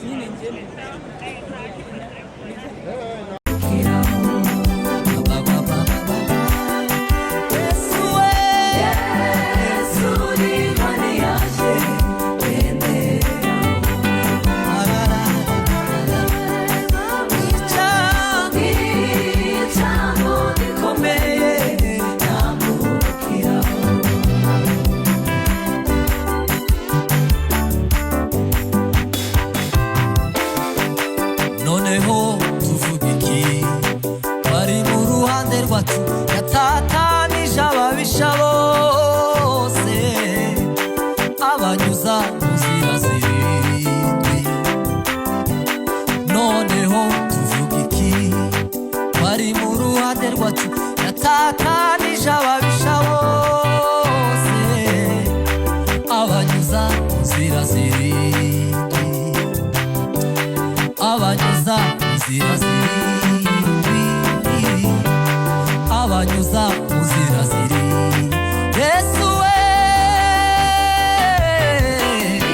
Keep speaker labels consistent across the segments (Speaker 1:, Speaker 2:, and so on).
Speaker 1: Nyine njye
Speaker 2: Noneho tuvuga iki? Bari mu ruhande rwacu, yatatanije ababisha bose, abanyuza mu nzira zirindwi. Noneho tuvuga iki? Bari mu ruhande rwacu, yatatanije ababisha bose, abanyuza mu nzira zirindwi, abanyuza mu nzira zirindwi, abanyuza mu nzira zirindwi. Yesu we.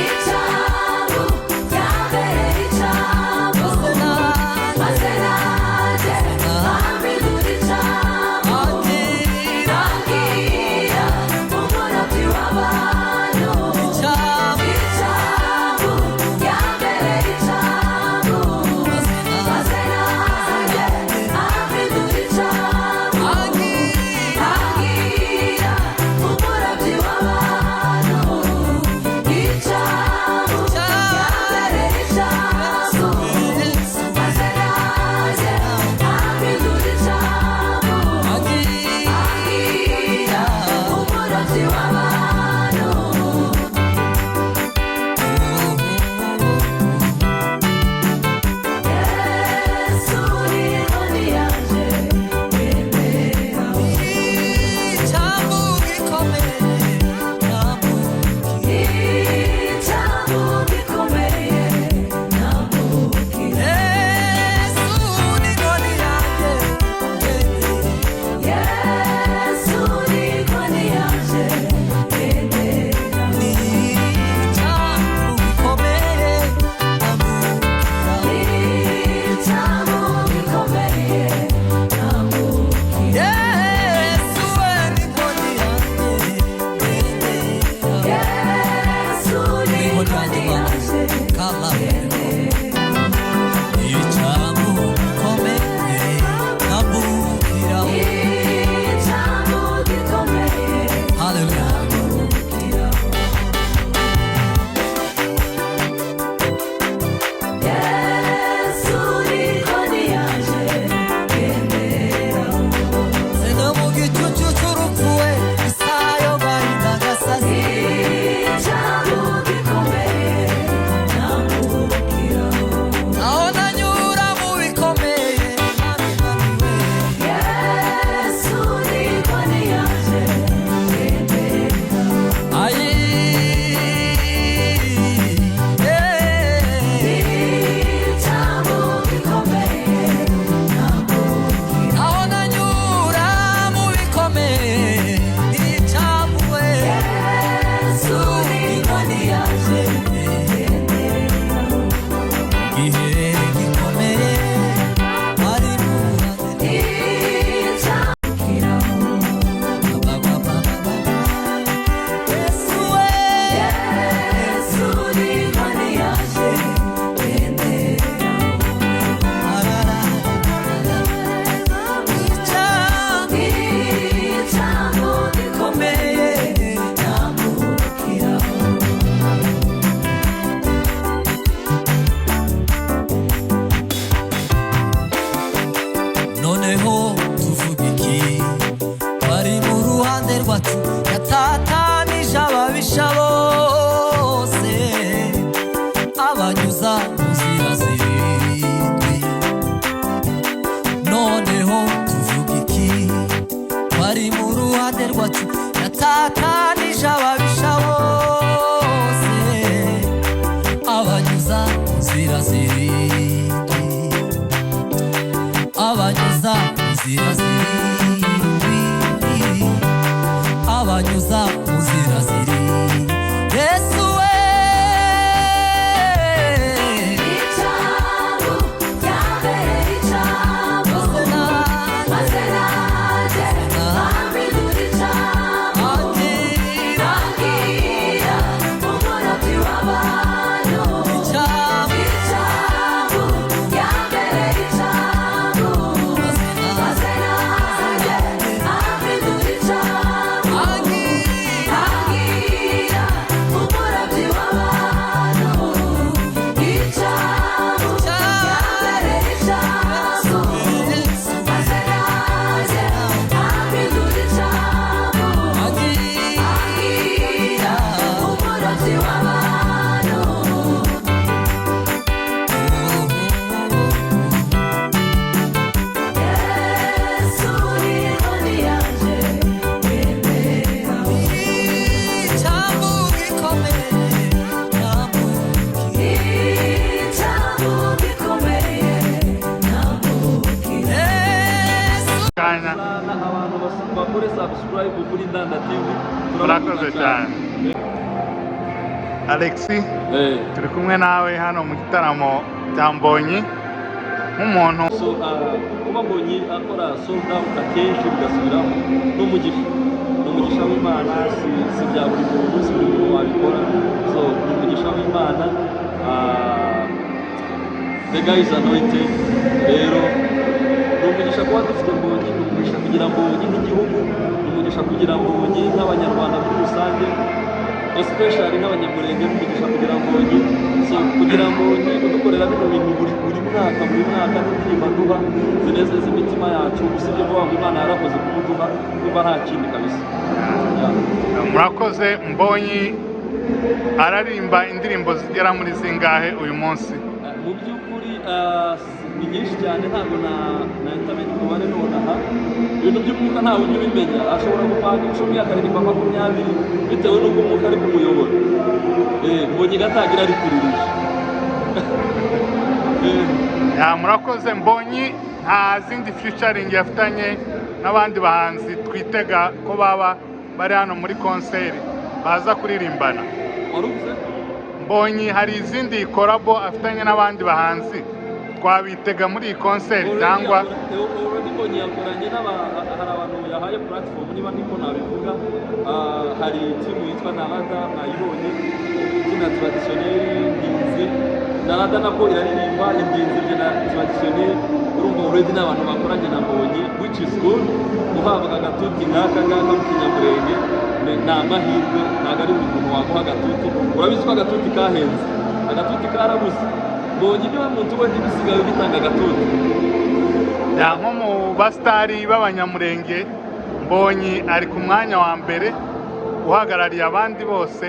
Speaker 3: Icambu cyambereye icambu,
Speaker 2: maze
Speaker 3: maze nanjye bampindura icambu,
Speaker 2: akira
Speaker 3: ambwira umurobyi w'abantu.
Speaker 2: Icambu.
Speaker 3: Icambu cyambereye icambu,
Speaker 2: maze
Speaker 3: maze nanjye bampindura icambu,
Speaker 2: akira
Speaker 3: ambwira umurobyi w'abantu. Icambu cyambereye icambu, maze nanjye bampindura icambu,
Speaker 2: akira
Speaker 3: ambwira umurobyi w'abantu. Yesu ni inkoni yanje yemera.
Speaker 2: Icambu gikomeye nambukira.
Speaker 3: Icambu gikomeye nambukira.
Speaker 2: Yesu ni inkoni yanjye.
Speaker 3: Yesu ni inkoni yanje yemera.
Speaker 2: Ni icambu gikomeye nambukira.
Speaker 3: Icambu gikomeye nambukira.
Speaker 2: Yesu we ni inkoni yanjye.
Speaker 3: Yesu ni inkoni yanje yemera.
Speaker 2: Icambu gikomeye nambukira.
Speaker 3: Icambu gikomeye
Speaker 2: Hallelujah.
Speaker 3: nambukira. Yesu ni inkoni yanje yemera.
Speaker 2: Sena mu gicucu c'urupfu we, isayo gahinda gasazi.
Speaker 3: Icambu gikomeye nambukira.
Speaker 2: Aho nanyura mu bikomeye nabinaniwe.
Speaker 3: Yesu ni inkoni yanje yemera.
Speaker 2: Ayi, eh.
Speaker 3: Icambu gikomeye nambukira.
Speaker 2: Aho nanyura mu bikomeye icambu we.
Speaker 3: Yesu ni inkoni yanje yemera.
Speaker 2: Igihe gikomeye ari mu ruhande.
Speaker 3: Icambukira.
Speaker 2: Yesu we.
Speaker 3: Yesu ni inkoni yanje yemera.
Speaker 2: Icambu
Speaker 3: Icambu gikomeye nambukira.
Speaker 2: Noneho tuvuga iki? Bari mu ruhande rwacu, yatatanije ababisha bose, abanyuza mu nzira zirindwi. Noneho tuvuga iki? Bari mu ruhande rwacu, yatatanije ababisha bose, abanyuza mu nzira zirindwi, abanyuza mu nzira zirindwi, abanyuza mu nzira zirindwi. Yesu we.
Speaker 1: subscribe kuri Ndanda TV. Turabakunda.
Speaker 4: Murakoze cyane, Alexi. Turi kumwe nawe hano mu gitaramo cya Mbonyi nk'umuntu.
Speaker 1: So kuba Mbonyi akora sold out akenshi bigasubiramo ni umugisha, ni umugisha w'Imana. Si bya buri muntu, si buri muntu wabikora. So ni umugisha w'Imana. The guy is anointed. Rero ni umugisha kuba dufite Mbonyi, ni umugisha kugira Mbonyi nk'igihugu, ni umugisha kugira Mbonyi nk'Abanyarwanda muri rusange, especially nk'Abanyamurenge, ni umugisha kugira Mbonyi. So kugira Mbonyi kudukorera bino bintu buri mwaka, buri mwaka, n'indirimbo aduha zinezeza imitima yacu, usibye kuvuga ngo Imana yarakoze kumuduha, kuba nta kindi kabisa. Yeah.
Speaker 4: Murakoze. Mbonyi araririmba indirimbo zigera muri zingahe uyu munsi?
Speaker 1: Mu by'ukuri ni nyinshi cyane, ntabwo nahita menya umubare nonaha. Ibintu by'umwuka ntawe ujya ubimenya, ashobora gupanga 10 akaririmba 20 bitewe n'uko umwuka ari kumuyobora. Mbonyi gatangira ari kuririsha.
Speaker 4: Yeah, murakoze. Mbonyi nta zindi featuring yafitanye n'abandi bahanzi twitega ko baba bari hano muri concert baza kuririmbana?
Speaker 1: Wari uvuze?
Speaker 4: Mbonyi hari izindi collabo afitanye n'abandi bahanzi twabitega muri iyi concert cyangwa?
Speaker 1: Already Mbonyi yakoranye hari abantu yahaye platform, niba niko nabivuga. Hari team yitwa Narada, mwayibonye ikina traditionnel ndinzi. Narada nako iraririmba indinzi ibyina traditionnel. Urumva already ni abantu bakoranye na Mbonyi, which is good. Guhabwa agatuti nk'aka ngaka mu Kinyamurenge ni amahirwe, ntabwo ari buri muntu waguha agatuti. Urabizi ko agatuti kahenze, agatuti karabuze. Mbonyi niwe muntu wenyine usigaye ugitanga agatuti.
Speaker 4: Yeah, nko mu basitari b'Abanyamurenge, Mbonyi ari ku mwanya wa mbere uhagarariye abandi bose.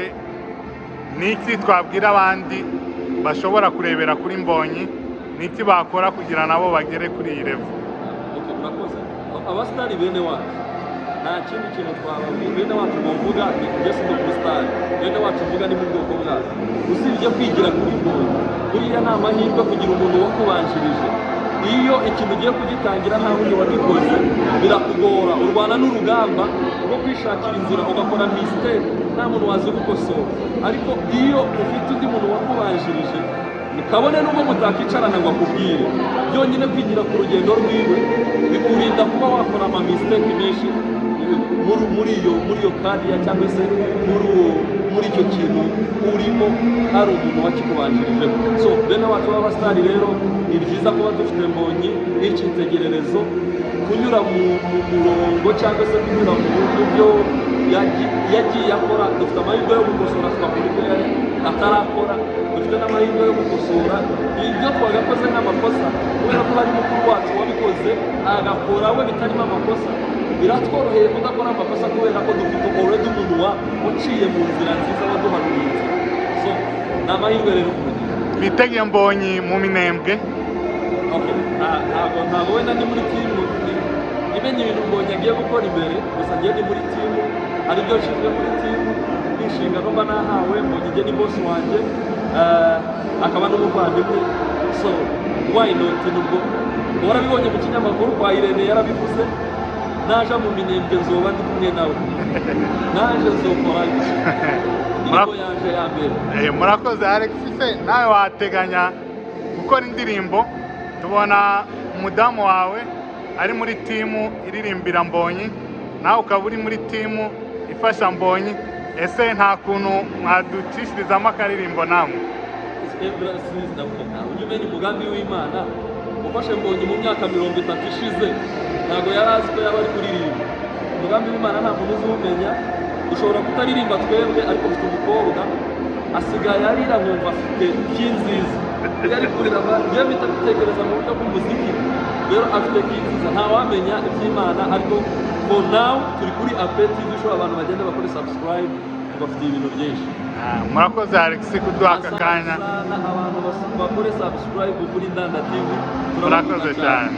Speaker 4: Ni iki twabwira abandi bashobora kurebera kuri Mbonyi? Ni iki bakora kugira nabo bagere kuri iyi level?
Speaker 1: Okay, murakoze. Abasitari bene wacu, nta kindi kintu twababwira bene wacu ngo mvuga ni njye si umusitari. Bene wacu mvuga ni mu bwoko bwacu, usibye kwigira kuri Mbonyi. Buriya ni amahirwe kugira umuntu wakubanjirije. Iyo ikintu ugiye kugitangira nta wundi wagikoze, birakugora, urwana n'urugamba rwo kwishakira inzira, ugakora mistake nta muntu wazi gukosora. Ariko iyo ufite undi muntu wakubanjirije, kabone nubwo mutakicarana ngo akubwire, byonyine kwigira ku rugendo rwiwe bikurinda kuba wakora ama mistake menshi muri iyo career cyangwa se muri icyo kintu urimo, hari umuntu wakikubanjirijeho. So bene wacu b'abasitari rero, ni byiza kuba dufite Mbonyi nk'icyitegererezo, kunyura mu murongo cyangwa se kunyura mu byo yagiye akora. Dufite amahirwe yo gukosora tugakora ibyo yari atarakora, dufite n'amahirwe yo gukosora ibyo twagakoze nk'amakosa, kubera ko hari mukuru wacu wabikoze agakora we bitarimo amakosa. Biratworoheye kudakora amakosa kubera ko dufite already umuntu waciye mu nzira nziza, waduharuriye inzira. So ni amahirwe rero kumugira.
Speaker 4: Twitege Mbonyi mu Minembwe?
Speaker 1: Okay, ntabwo wenda ndi muri team imenya ibintu Mbonyi agiye gukora imbere. Gusa ngiye ndi muri team, hari ibyo nshinzwe muri team n'inshingano mba nahawe. Mbonyi njye ni boss wanjye, akaba n'umuvandimwe, so why not? Nubwo warabibonye mu kinyamakuru kwa Irene yarabivuze, naje mu Minembwe nzoba ndi kumwe nawe, naje nzokorayo indirimbo yanje ya mbere.
Speaker 4: Murakoze, Alex. Se nawe wateganya gukora indirimbo? Tubona umudamu wawe ari muri team iririmbira Mbonyi, nawe ukaba uri muri team ifasha Mbonyi. Ese nta kuntu mwaducishirizamo akaririmbo namwe?
Speaker 1: Ujya umenya umugambi w'Imana. Ufashe Mbonyi mu myaka 30 ishize, ntabwo yari azi ko yaba ari kuririmba. Umugambi w'Imana nta muntu uziwumenya. Dushobora kutaririmba twebwe, ariko mfite umukobwa asigaye arira nkumva afite key nziza. Iyo ari kurira njyewe mpita mbitekereza mu buryo bw'umuziki. Rero afite key nziza, ntawamenya iby'Imana. Ariko for now turi kuri Apeti Show, abantu bagenda bakore subscribe, tubafitiye ibintu byinshi.
Speaker 4: Ah, murakoze Alex kuduha aka kanya.
Speaker 1: Sana, abantu bakore subscribe kuri Ndanda TV.
Speaker 4: Murakoze cyane.